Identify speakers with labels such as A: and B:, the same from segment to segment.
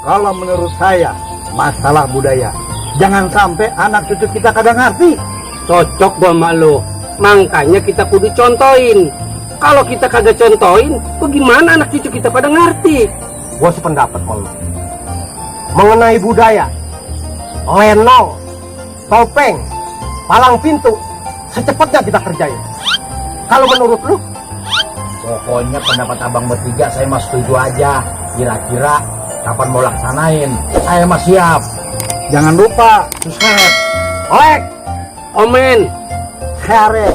A: Kalau menurut saya, masalah budaya. Jangan sampai anak cucu kita kagak ngerti.
B: Cocok gua sama lo. Makanya kita kudu contohin. Kalau kita kagak contohin, bagaimana anak cucu kita pada ngerti?
C: Gua sependapat sama lu. Mengenai budaya, lenong, topeng, palang pintu, secepatnya kita kerjain. Kalau menurut lu?
A: Pokoknya pendapat abang bertiga saya mah setuju aja. Kira-kira kapan mau laksanain? Saya mah siap. Jangan lupa subscribe, like,
B: Omen.
A: share.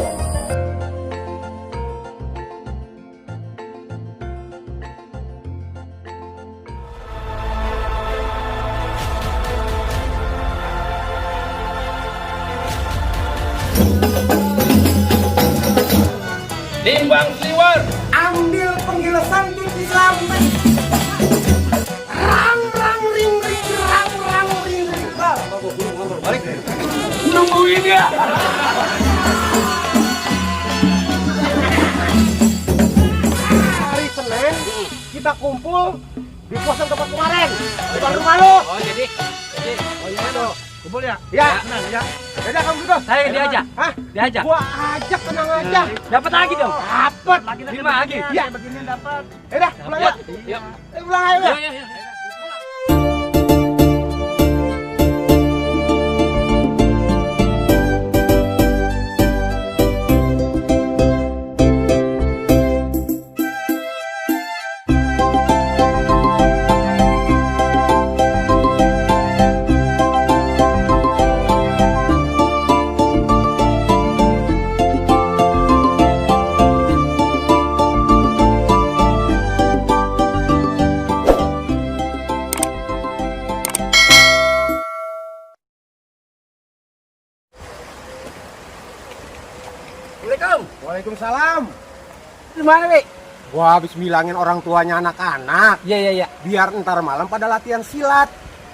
B: Timbang Sliwer.
C: Ambil penggilesan cuci selambet. Rang rang ring ring rang rang ring ring.
B: Balik. Nungguin ya.
C: Hari Senin kita kumpul di pos tempat kemarin. Bukan rumah lu.
B: Oh jadi.
C: Oh iya dong.
A: Kumpul ya?
C: Ya, tenang ya. Yaudah kamu gitu.
B: Saya diajak.
C: Hah?
B: Diajak.
C: Gua ajak, tenang aja.
B: Dapat lagi dong.
C: Dapat.
B: Lima lagi.
C: Iya.
A: Begini dapat.
C: Yaudah, pulang ya.
B: Yuk.
C: Pulang aja.
B: Yuk, yuk, yuk. Assalamualaikum.
C: Waalaikumsalam.
B: Gimana, Wi?
C: Gua habis bilangin orang tuanya anak-anak
B: Iya, iya, iya.
C: biar ntar malam pada latihan silat.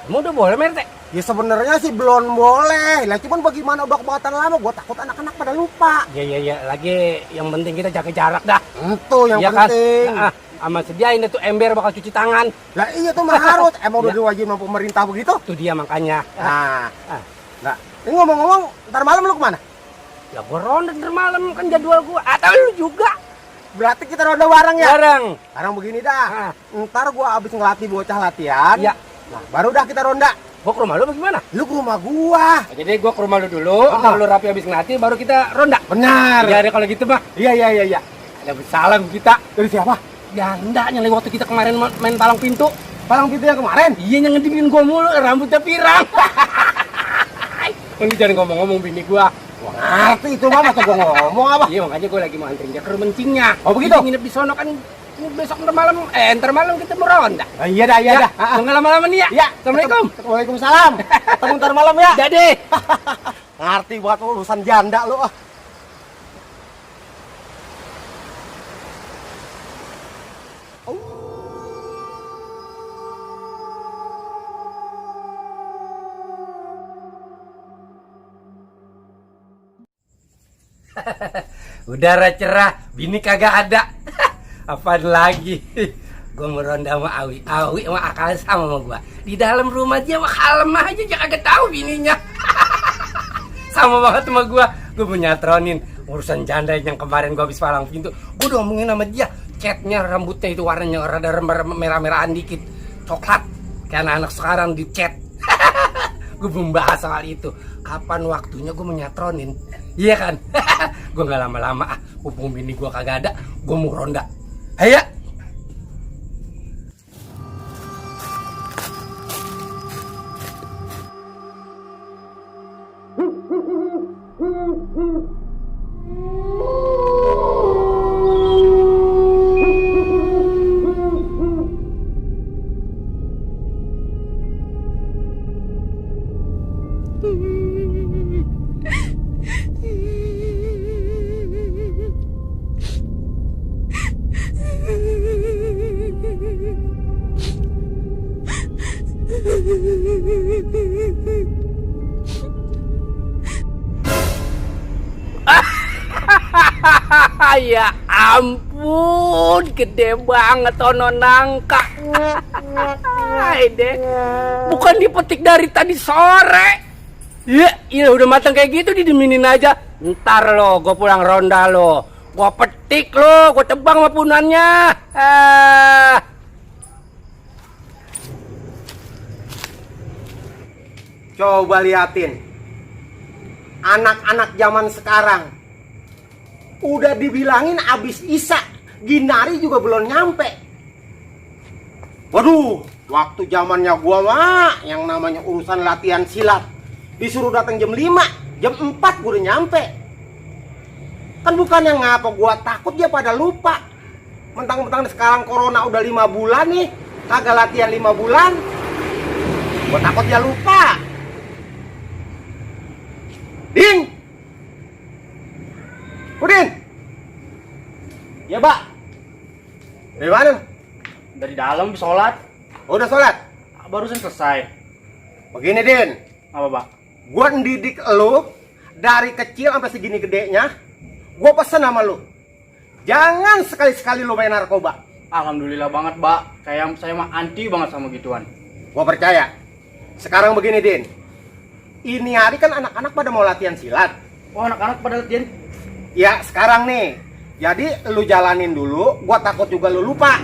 B: Kamu udah boleh, Merte?
C: Ya sebenarnya sih belum boleh. Lah cuman bagaimana udah kebatan lama, gua takut anak-anak pada lupa.
B: Iya, iya, iya. Lagi yang penting kita jaga jarak dah.
C: Itu yang
B: Iya kan?
C: penting.
B: Nah, sama sediain itu ember bakal cuci tangan.
C: Lah iya tuh mah harus. Emang udah
B: Ya.
C: diwajibin sama pemerintah begitu.
B: Itu dia makanya.
C: Nah,
B: Ah.
C: nah, ini ngomong-ngomong, ntar malam lu kemana?
B: Ya gua ronda ntar malam kan jadwal gua. Atau lu juga.
C: Berarti kita ronda bareng ya?
B: Bareng.
C: Sekarang begini dah.
B: Ah.
C: Ntar gua abis ngelatih bocah latihan.
B: Ya.
C: Nah, baru dah kita ronda.
B: Gua ke rumah lu bagaimana?
C: Lu ke rumah gua.
B: Jadi gua ke rumah lu dulu, ntar lu rapi habis ngelatih baru kita ronda.
C: Benar.
B: Ya ada kalau gitu mah.
C: Iya, iya, iya, iya.
B: Ada salam kita.
C: Dari siapa?
B: Janda yang waktu kita kemarin main palang pintu.
C: Palang pintu yang kemarin?
B: Iya yang ngedimin gua mulu, rambutnya pirang. Ini jangan ngomong-ngomong bini gua.
C: Gua ngerti itu mah, masa gua ngomong apa?
B: Iya makanya gua lagi mau anterin dia ke rumah encingnya.
C: Oh, begitu?
B: Dia nginep di sono kan ini besok ntar malam kita mau ronda.
C: Ah, iya dah, iya dah.
B: Mau nggak lama-lama nih ya?
C: Iya.
B: Assalamualaikum.
C: Waalaikumsalam. Ketemu ntar malam ya.
B: Jadi.
C: Ngerti buat urusan janda lu ah.
B: Udara cerah, bini kagak ada. Apaan lagi? Gua mau ronda sama Awi. Awi sama akal sama gua. Di dalam rumah dia mah kalem aja, dia kagak tahu bininya. Sama banget sama gua. Gua mau nyatronin urusan janda yang kemarin gua habis palang pintu. Gua udah ngomongin sama dia, catnya rambutnya itu warnanya rada merah-merahan dikit, coklat. Kayak anak-anak sekarang di cat. Gue belum bahas soal itu. Kapan waktunya gue menyatronin? Iya kan? Gue nggak lama-lama ah. Hubung bini gue kagak ada, gue mau ronda. Ayo. Ya ampun, gede banget ono nangka. deh. Bukan dipetik dari tadi sore. Iya udah matang kayak gitu didiemin aja. Ntar lo, gue pulang ronda lo. Gue petik lo, gue tebang sama punannya.
C: Coba liatin. Anak-anak zaman sekarang. Udah dibilangin abis Isya, Ginari juga belum nyampe. Waduh, waktu zamannya gua mah yang namanya urusan latihan silat disuruh datang jam 5, jam 4 gua udah nyampe. Kan bukan yang ngapa gua takut dia pada lupa. Mentang-mentang sekarang corona udah 5 bulan nih, kagak latihan 5 bulan. Gua takut dia lupa. Din! Udin!
A: Ya, Pak.
C: Dari mana?
A: Dari dalam sholat.
C: Udah sholat?
A: Barusan selesai.
C: Begini Din,
A: Apa, Pak?
C: gua mendidik lu dari kecil sampai segini gedenya. Gua pesen sama lu, jangan sekali-sekali lu main narkoba.
A: Alhamdulillah banget, Pak. Saya mah anti banget sama gituan.
C: Gua percaya. Sekarang begini Din, ini hari kan anak-anak pada mau latihan silat.
A: Oh, anak-anak pada latihan.
C: Ya sekarang nih, jadi lu jalanin dulu. Gua takut juga lu lupa.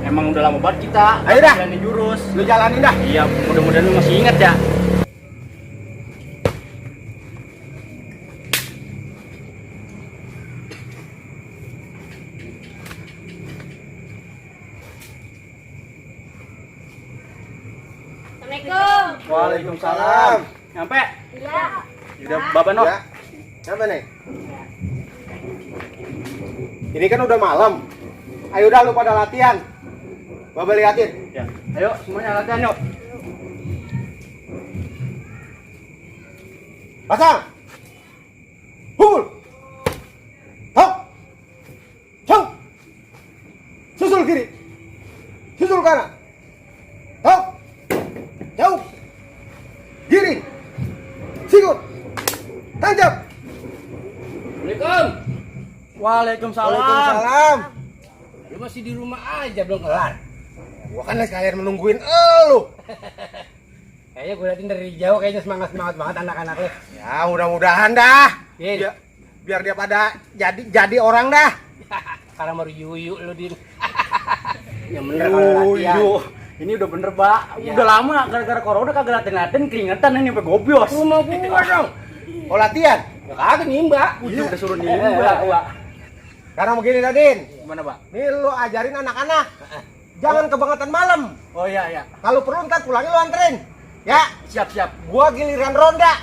A: Emang udah lama banget kita.
C: Ayo dah.
A: Jalanin jurus.
C: Lu jalanin dah.
A: Iya, mudah-mudahan lu masih ingat ya.
D: Assalamualaikum.
C: Waalaikumsalam.
A: Nyampe?
D: Iya.
A: Udah, Bapak no.
C: Ya, siapa nih? Ini kan udah malam. Ayo dah lu pada latihan. Bapak liatin.
A: Ya. Ayo, semuanya latihan yuk.
C: Pasang. Pukul. Hop. Jauh. Susul kiri. Susul kanan. Hop. Jauh. Giring. Sikut. Tancap.
B: Assalamualaikum.
A: Waalaikumsalam.
C: Waalaikumsalam.
B: Lu masih di rumah aja belum kelar.
C: Gua kan sekalian menungguin elu.
B: Kayaknya gue liatin dari jauh kayaknya semangat banget anak-anak lu.
C: Ya mudah-mudahan dah.
B: Din.
C: Biar dia pada jadi orang dah.
B: Sekarang baru yuyu lu Din. Yang bener kalau latihan.
A: Ini udah bener, Pak.
B: Ya.
A: Udah lama gara-gara corona kagak latihan keringetan ini sampai gobios.
B: Rumah gua dong.
C: Oh latihan.
B: Ya kagak nimba.
A: Udah suruh nimba, Pak.
C: Sekarang begini Nadin.
A: Gimana, Pak?
C: Nih lu ajarin anak-anak. Jangan kebangetan malam.
A: Oh iya, iya.
C: Kalau perlu ntar pulangnya lu anterin. Ya,
A: Siap.
C: gua giliran ronda.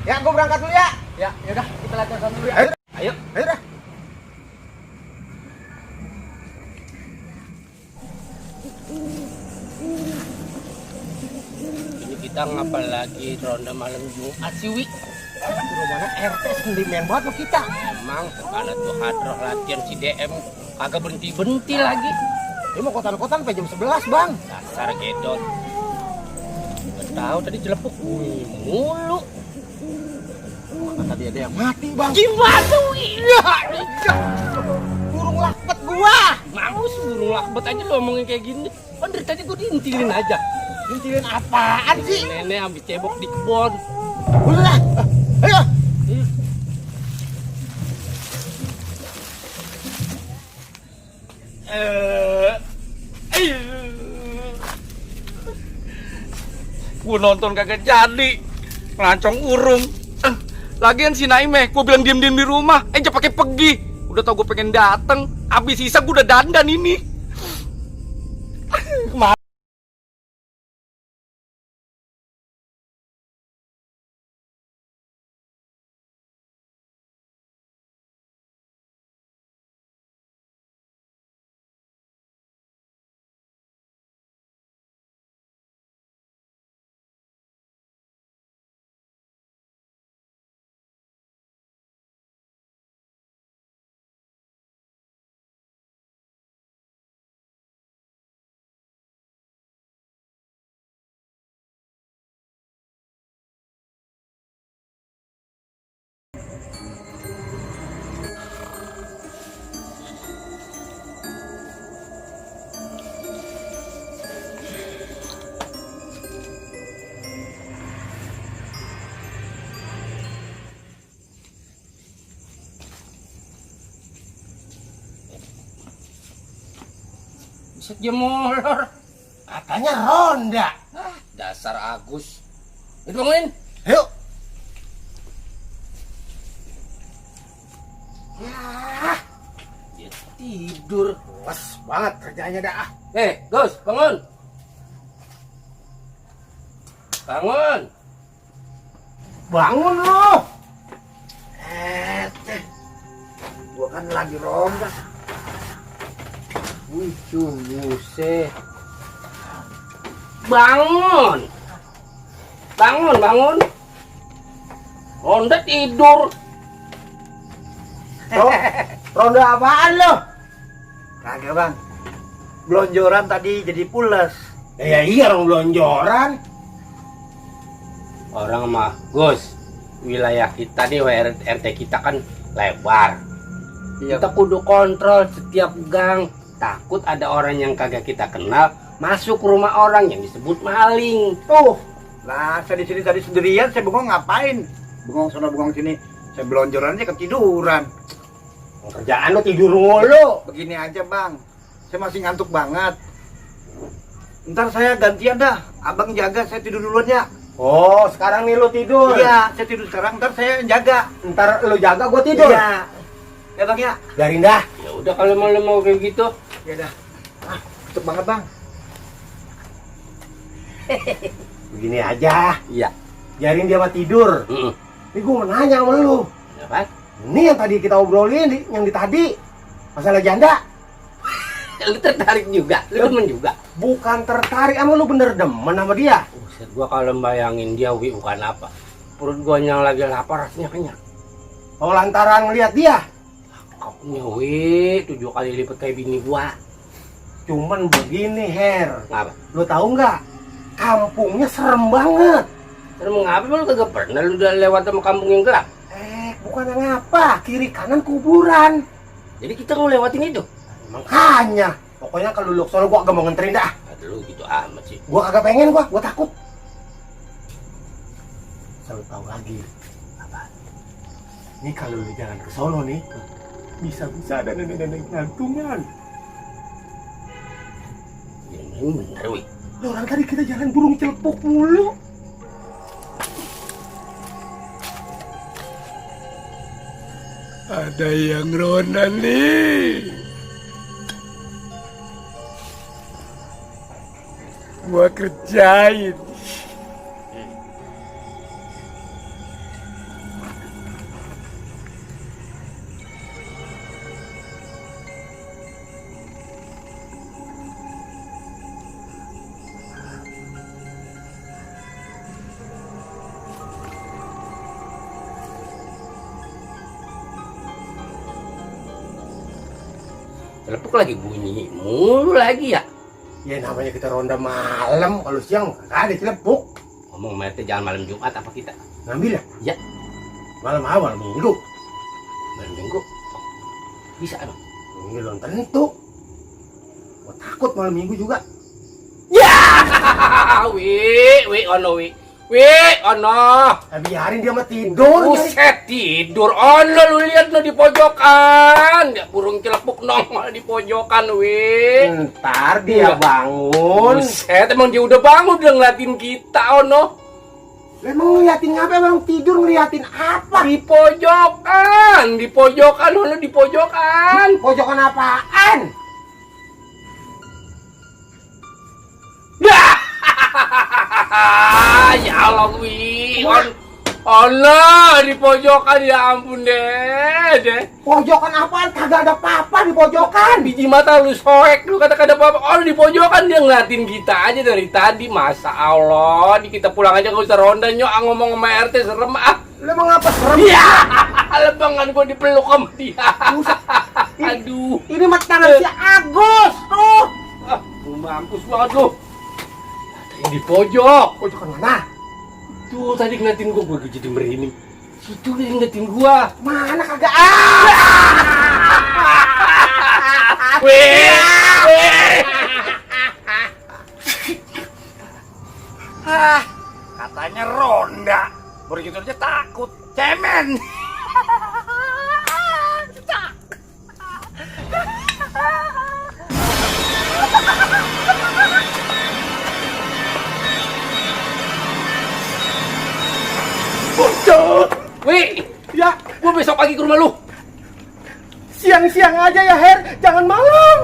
C: Ya, gua berangkat dulu ya.
A: Ya, yaudah kita latihan sama dulu ya.
C: Ayo,
B: Ayo.
C: ayo dah.
B: Ini kita ngapa lagi ronda malam Jumat sih, Wi?
C: Rumahnya RT sentimen banget lo kita.
B: Emang karena tuh hadroh latihan si DM kagak berhenti lagi.
C: Dia mau kotan-kotan sampai jam 11, Bang.
B: Dasar gedot. Gak tahu tadi celepuk bunyi mulu.
C: Kata dia ada yang mati, Bang.
B: Gimana, Wi?
C: Burung lakbet gua.
B: Mampus burung lakbet aja lo ngomongin kayak gini. Kan dari tadi gue diintilin aja.
C: Intilin apaan sih?
B: Nenek habis cebok di kebon.
C: Udah lah. Ayo.
E: Gue nonton kagak jadi, ngelancong urung. Lagian si Naime, gue bilang diem-diem di rumah, aja pakai pergi. Udah tau gue pengen dateng, abis sisa gue udah dandan ini.
B: Buset dia molor.
C: Katanya ronda.
B: Dasar Agus. Itu bangunin.
C: Yuk. Ya,
B: Dia tidur.
C: puas banget kerjanya dah.
B: Gus, bangun. Bangun.
C: Bangun lo. Gua kan lagi ronda.
B: Wih, buset. Bangun. Bangun. Ronda tidur.
C: Ronda apaan lo?
A: Kagak bang, belonjoran tadi jadi pules.
C: Ya iya orang belonjoran.
B: Orang mah, Gus, wilayah kita nih, RT kita kan lebar.
A: Iya.
B: Kita kudu kontrol setiap gang. Takut ada orang yang kagak kita kenal masuk rumah orang yang disebut maling.
A: Tuh, lah saya di sini tadi sendirian, saya bengong ngapain? Bengong sana bengong sini, saya belonjoran aja ketiduran.
C: Kerjaan lo tidur mulu.
A: Begini aja bang, saya masih ngantuk banget. Ntar saya gantian dah, abang jaga, saya tidur duluan ya.
C: Oh, sekarang nih lo tidur.
A: Iya, saya tidur sekarang, ntar saya jaga.
C: Ntar lo jaga, gua tidur.
A: Iya. Ya bang ya.
C: Biarin dah.
B: Ya udah kalau mau kayak gitu.
A: Ya dah. Cepet banget bang.
C: Begini aja.
B: Iya.
C: Biarin dia mah tidur. Ini gua mau nanya sama lu.
B: Apa?
C: Ini yang tadi kita obrolin, yang di tadi. Masalah janda.
B: Lu tertarik juga, lu demen juga.
C: Bukan tertarik sama lu, bener demen sama dia.
B: Buset, gua kalau bayangin dia bukan apa. Perut gua yang lagi lapar rasanya kenyang.
C: Oh, lantaran ngeliat dia.
B: Cakepnya 7 kali lipat kayak bini gua.
C: Cuman begini, Her.
B: Ngapa?
C: Lu tahu nggak? Kampungnya serem banget.
B: Terus mau ngapa lu kagak pernah lu udah lewat sama kampung yang gelap?
C: Bukan ngapa, kiri kanan kuburan.
B: Jadi kita ngelewatin itu.
C: Makanya, pokoknya kalau lu sono gua agak mau nganterin dah.
B: Aduh, lu gitu amat sih.
C: Gua agak pengen, gua takut. Selalu tahu lagi. Apa? Ini kalau lu jalan ke sono nih, bisa-bisa ada nenek-nenek gantungan.
B: Ini bener, wih.
C: Loh, orang tadi kita jalan burung celepuk mulu.
E: Ada yang ronda nih. Gua kerjain.
B: Telepuk lagi bunyi mulu lagi ya.
C: Ya namanya kita ronda malam, kalau siang nggak ada celepuk.
B: Ngomong sama RT jangan malam Jumat apa kita?
C: Ngambil ya?
B: Ya,
C: Malam awal minggu.
B: malam Minggu. Bisa emang?
C: Ini belum tentu. Gua takut malam minggu juga.
B: Ya, ono.
C: Biarin dia mah tidur.
B: Buset, tidur. Ono lu lihat lo di pojokan. Ya, burung celepuk nongol di pojokan,
C: Ntar dia bangun.
B: Buset, emang dia udah bangun udah ngeliatin kita, ono.
C: Lah emang ngeliatin apa? Emang tidur ngeliatin apa?
B: Di pojokan, ono di pojokan.
C: Pojokan apaan?
B: Ya Allah, Allah di pojokan, ya ampun deh.
C: Pojokan apaan? Kagak ada apa-apa di pojokan.
B: Biji mata lu soek, lu kata-kata apa? Oh, di pojokan dia ngeliatin kita aja dari tadi. Masa Allah, di kita pulang aja gak usah ronda nyok, ngomong sama RT serem ah.
C: Lu emang apa serem?
B: Ya, lebangan gua dipeluk sama dia. Aduh,
C: Ini mah tangan si Agus tuh.
B: mampus banget lu. Di pojok.
C: Pojokan mana?
B: Tuh tadi ngeliatin gua jadi merinding. Situ dia ngeliatin gua.
C: Mana kagak
E: Katanya ronda. Begitu aja takut. Cemen.
B: besok pagi ke rumah lu.
C: Siang-siang aja ya Her, jangan malam.